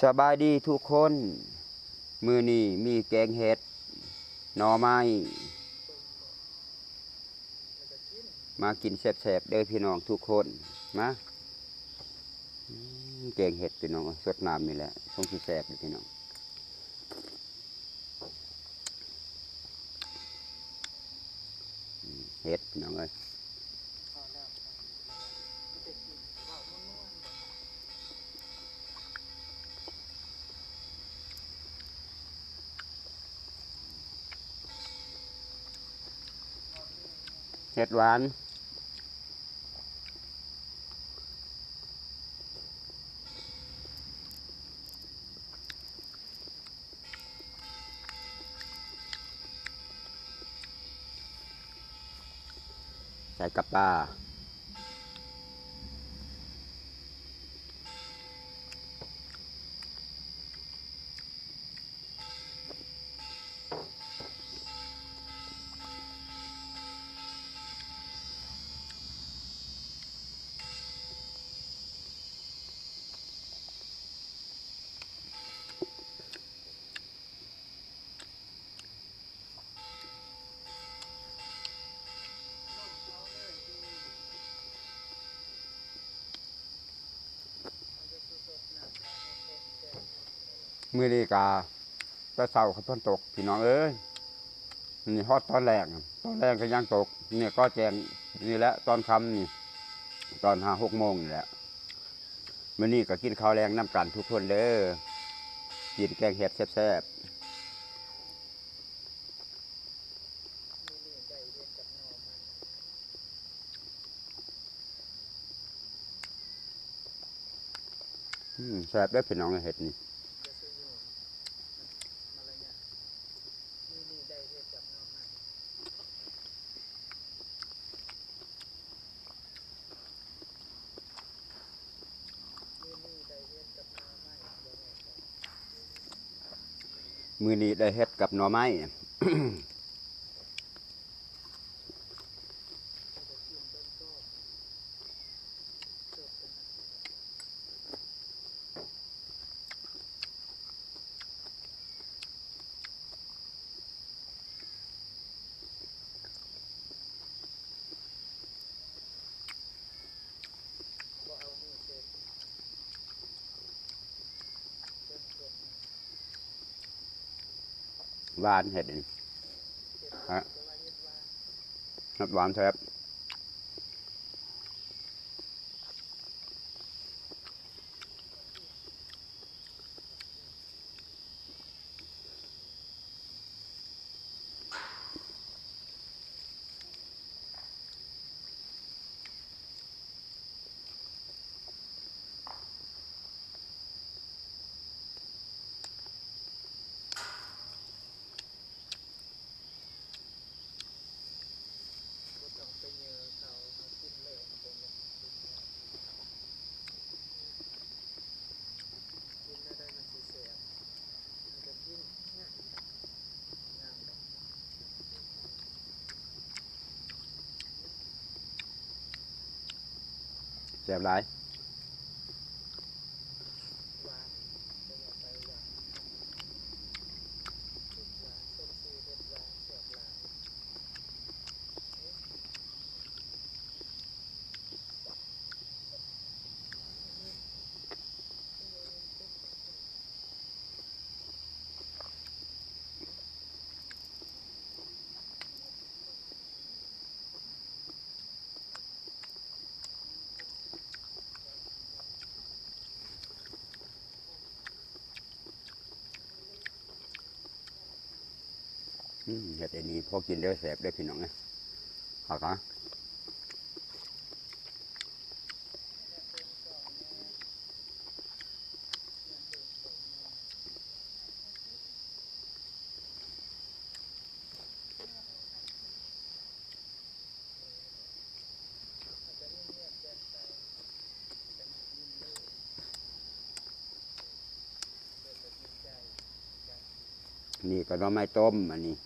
ສະບາຍດີທຸກຄົນ, ມື້ນີ້ມີແກງເຫັດໜໍ່ໄມ້ ມາກິນແຊບໆເດີພີ່ນ້ອງທຸກຄົນ. ມາ ອືມ ແກງເຫັດພີ່ນ້ອງເອີຍ, ສົດນ້ຳນີ້ແຫຼະ ຄົງຊິແຊບເດີພີ່ນ້ອງ. ເຫັດພີ່ນ້ອງເອີຍ, ເຫັດຫວານ. ໃສ່ກັບປາ. ມື້ນີ້ກະແຕ່ເຊົ້າກໍຝົນຕົກພີ່ນ້ອງເອີຍ, ນີ້ຮອດຕອນແລງ, ຕອນແລງກໍຍັງຕົກ, ນີ້ກໍແຈ້ງນີ້ແຫຼະ ຕອນຄ່ຳນີ້ ຕອນຫ້າຫົກໂມງນີ້ແຫຼະ. ມື້ນີ້ກໍກິນເຂົ້າແລງນຳກັນທຸກຄົນເດີ, ກິນແກງເຫັດແຊບໆ. ອືມ ແຊບເດີພີ່ນ້ອງເອີຍ ເຫັດນີ້. ມື້ນີ້ໄດ້ເຫັດກັບໜໍ່ໄມ້. ຫວານເຫັດນີ້ ຮະ ເຫັດຫວານແຊບ. ແຊບຫຼາຍ. ອືມ ເຮັດອັນນີ້ພໍກິນເດີ ແຊບເດີພີ່ນ້ອງເອີຍ. ຄັກນະ. ນີ້ກໍໜໍ່ໄມ້ຕົ້ມ ອັນນີ້. ອື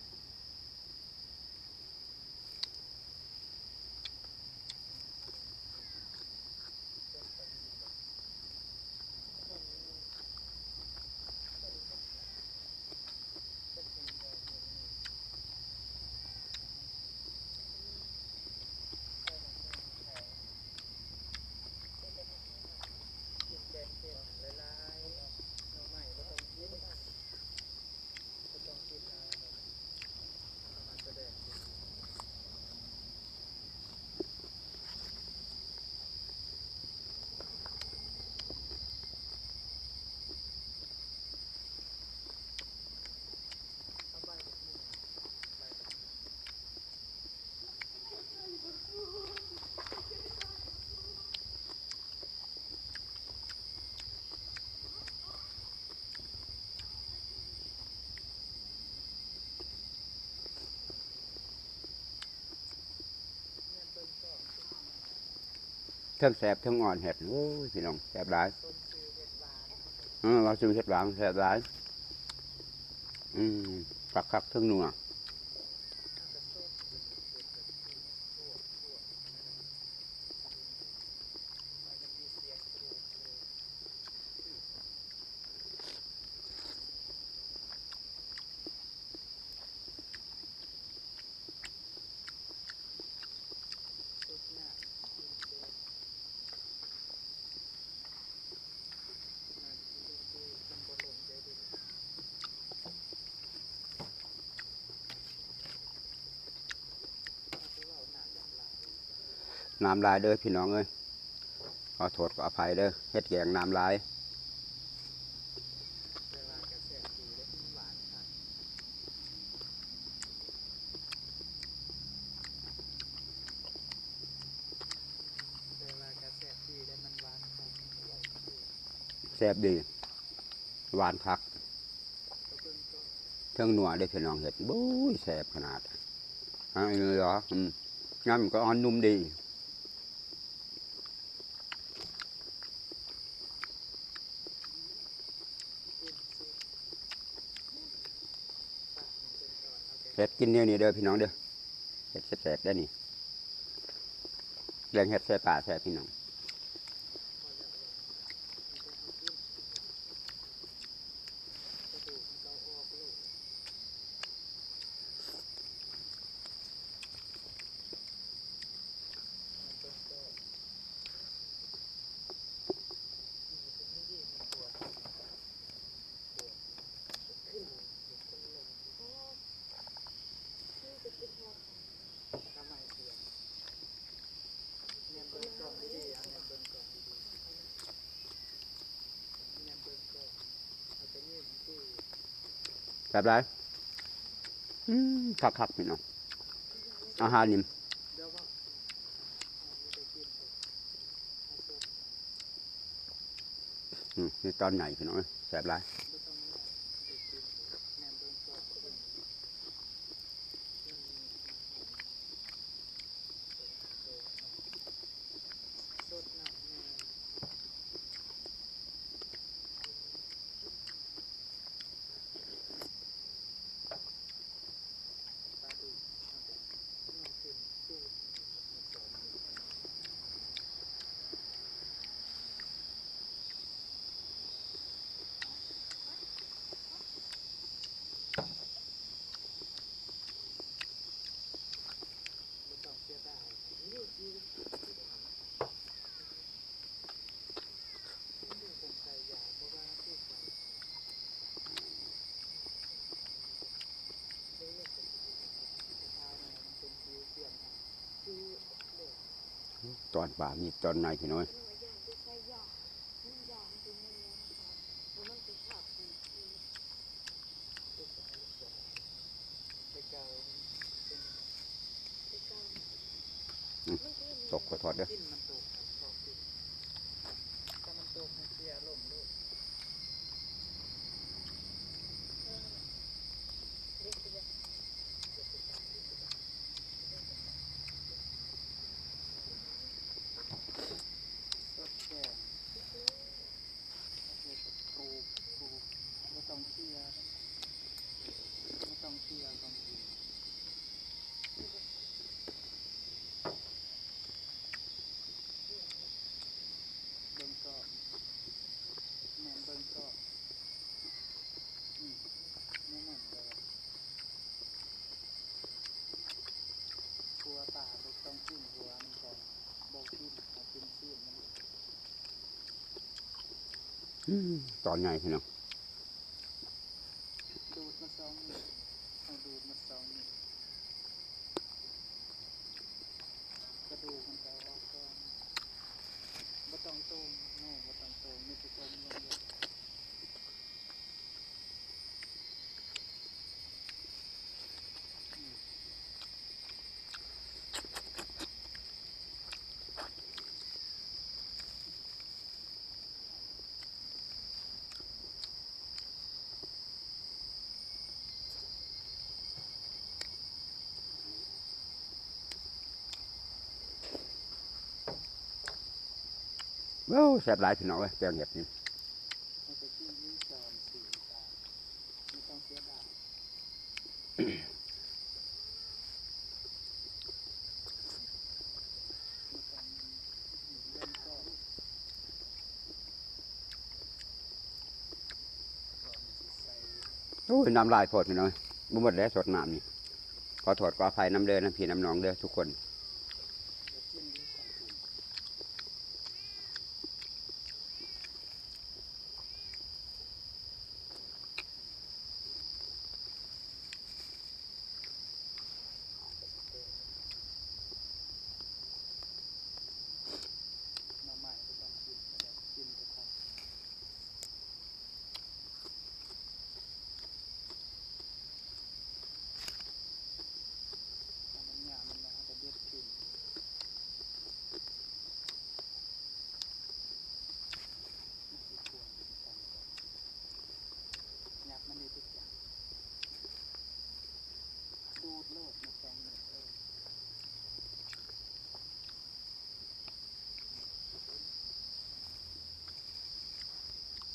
ເທິງແຊບເທິງອ່ອນເຮັດ. ໂອ້ຍ ພີ່ນ້ອງ ແຊບຫຼາຍ. ສົມຊື່ເຮັດຫວານ. ເອີ ວ່າຊື່ເຮັດຫວານແຊບຫຼາຍ. ອືມ ຄັກໆ ເທິງນົວ. ນ້ຳຫຼາຍເດີພີ່ນ້ອງເອີຍ. ຂໍໂທດຂໍອະໄພເດີ ເຮັດແກງນ້ຳຫຼາຍ. ແຊບດີ ຫວານຄັກ ເທິງນົວເດ້ພີ່ນ້ອງເຮັດ. ໂອ້ຍ ແຊບຂະໜາດ. ຫາ ເອີ ອືມ ນ້ຳກໍອ່ອນນຸ່ມດີ. ເຮັດກິນແນວນີ້ເດີພີ່ນ້ອງເດີ ເຮັດແຊບໆ ໄດ໋ນີ້. ແກງເຫັດໃສ່ປາແທ້ພີ່ນ້ອງ. ແຊບຫຼາຍ. ອືມ ຄັກໆ ພີ່ນ້ອງ ອາຫານນີ້. ອືມ ນີ້ຕອນໃຫຍ່ພີ່ນ້ອງເອີຍ ແຊບຫຼາຍ. ຕອນປາມີຕອນໃຫຍ່ພີ່ນ້ອງເອີຍ. ອືມ ຕົກ ຂໍໂທດເດີ. ເບິ່ງກໍ ແມ່ນເບິ່ງກໍ ອືມ ແມ່ນນັ້ນແຫຼະ ຄົວປາບໍ່ຕ້ອງກິນຫົວມັນກໍບໍ່ກິນ ເອົາກິນຊີ້ນມັນ. ອືມ ຕອນໃຫຍ່ພີ່ນ້ອງ. ດູດມາສອງເມັດ ເອົາດູດມາສອງເມັດ ກະດູກມັນກະເອົາອອກກ່ອນ ບໍ່ຕ້ອງໂຕ່ງເນາະ ບໍ່ຕ້ອງໂຕ່ງ ມີແຕ່ຕົ້ມຢ່າງດຽວ. ອືມ ໂອ້ ແຊບຫຼາຍພີ່ນ້ອງເອີຍ ແກງເຫັດນີ້. ໂອ້ຍ ນ້ຳຫຼາຍໂພດພີ່ນ້ອງ ບໍ່ໝົດແລ້ວ ສົດນ້ຳນີ້. ຂໍໂທດຂໍອະໄພນຳເດີ ນຳພີ່ນຳນ້ອງເດີທຸກຄົນ.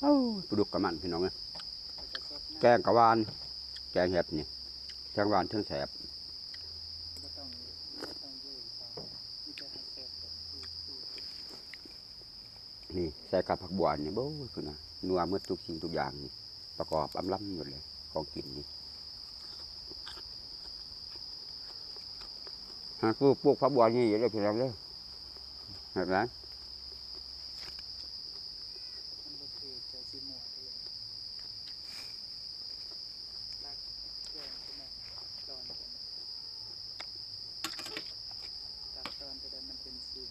ໂອ້ຍ ປາດຸກກະມັນພີ່ນ້ອງເອີຍ ແກງກະຫວານ ແກງເຫັດນີ້ ທັງຫວານທັງແຊບ. ນີ້ໃສ່ກັບຜັກບົວນີ້ ໂອ້ຍ ຄືນະ ນົວໝົດທຸກສິ່ງທຸກຢ່າງນີ້ ປະກອບອຳລຳໝົດເລີຍ ຂອງກິນນີ້. ຫາປູກ ປູກຜັກບົວນີ້ເດີພີ່ນ້ອງເດີ ເຫັນບໍ່? ຕັດຕອນໄປໄດ້ມັນເປັນຊີ້ນ.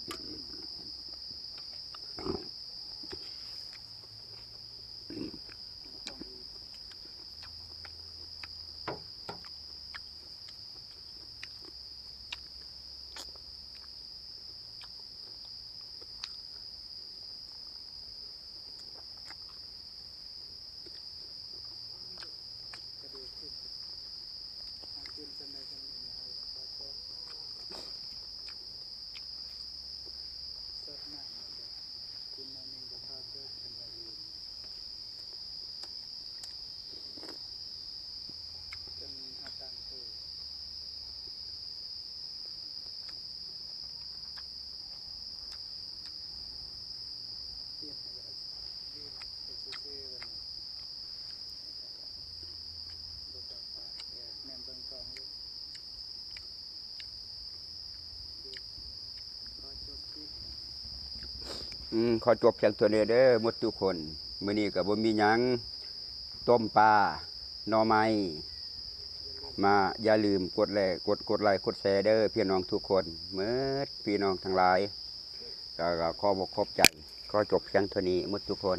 ອືມ ຂໍຈົບພຽງເທົ່ານີ້ເດີໝົດທຸກຄົນ. ມື້ນີ້ກໍບໍ່ມີຫຍັງ ຕົ້ມປາ ໜໍ່ໄມ້ ມາ ຢ່າລືມກົດແລະ ກົດ ກົດໄລ ກົດແຊເດີພີ່ນ້ອງທຸກຄົນ ໝົດພີ່ນ້ອງທັງຫຼາຍ ກໍ ກໍຂໍຂອບໃຈ. ຂໍຈົບພຽງເທົ່ານີ້ໝົດທຸກຄົນ.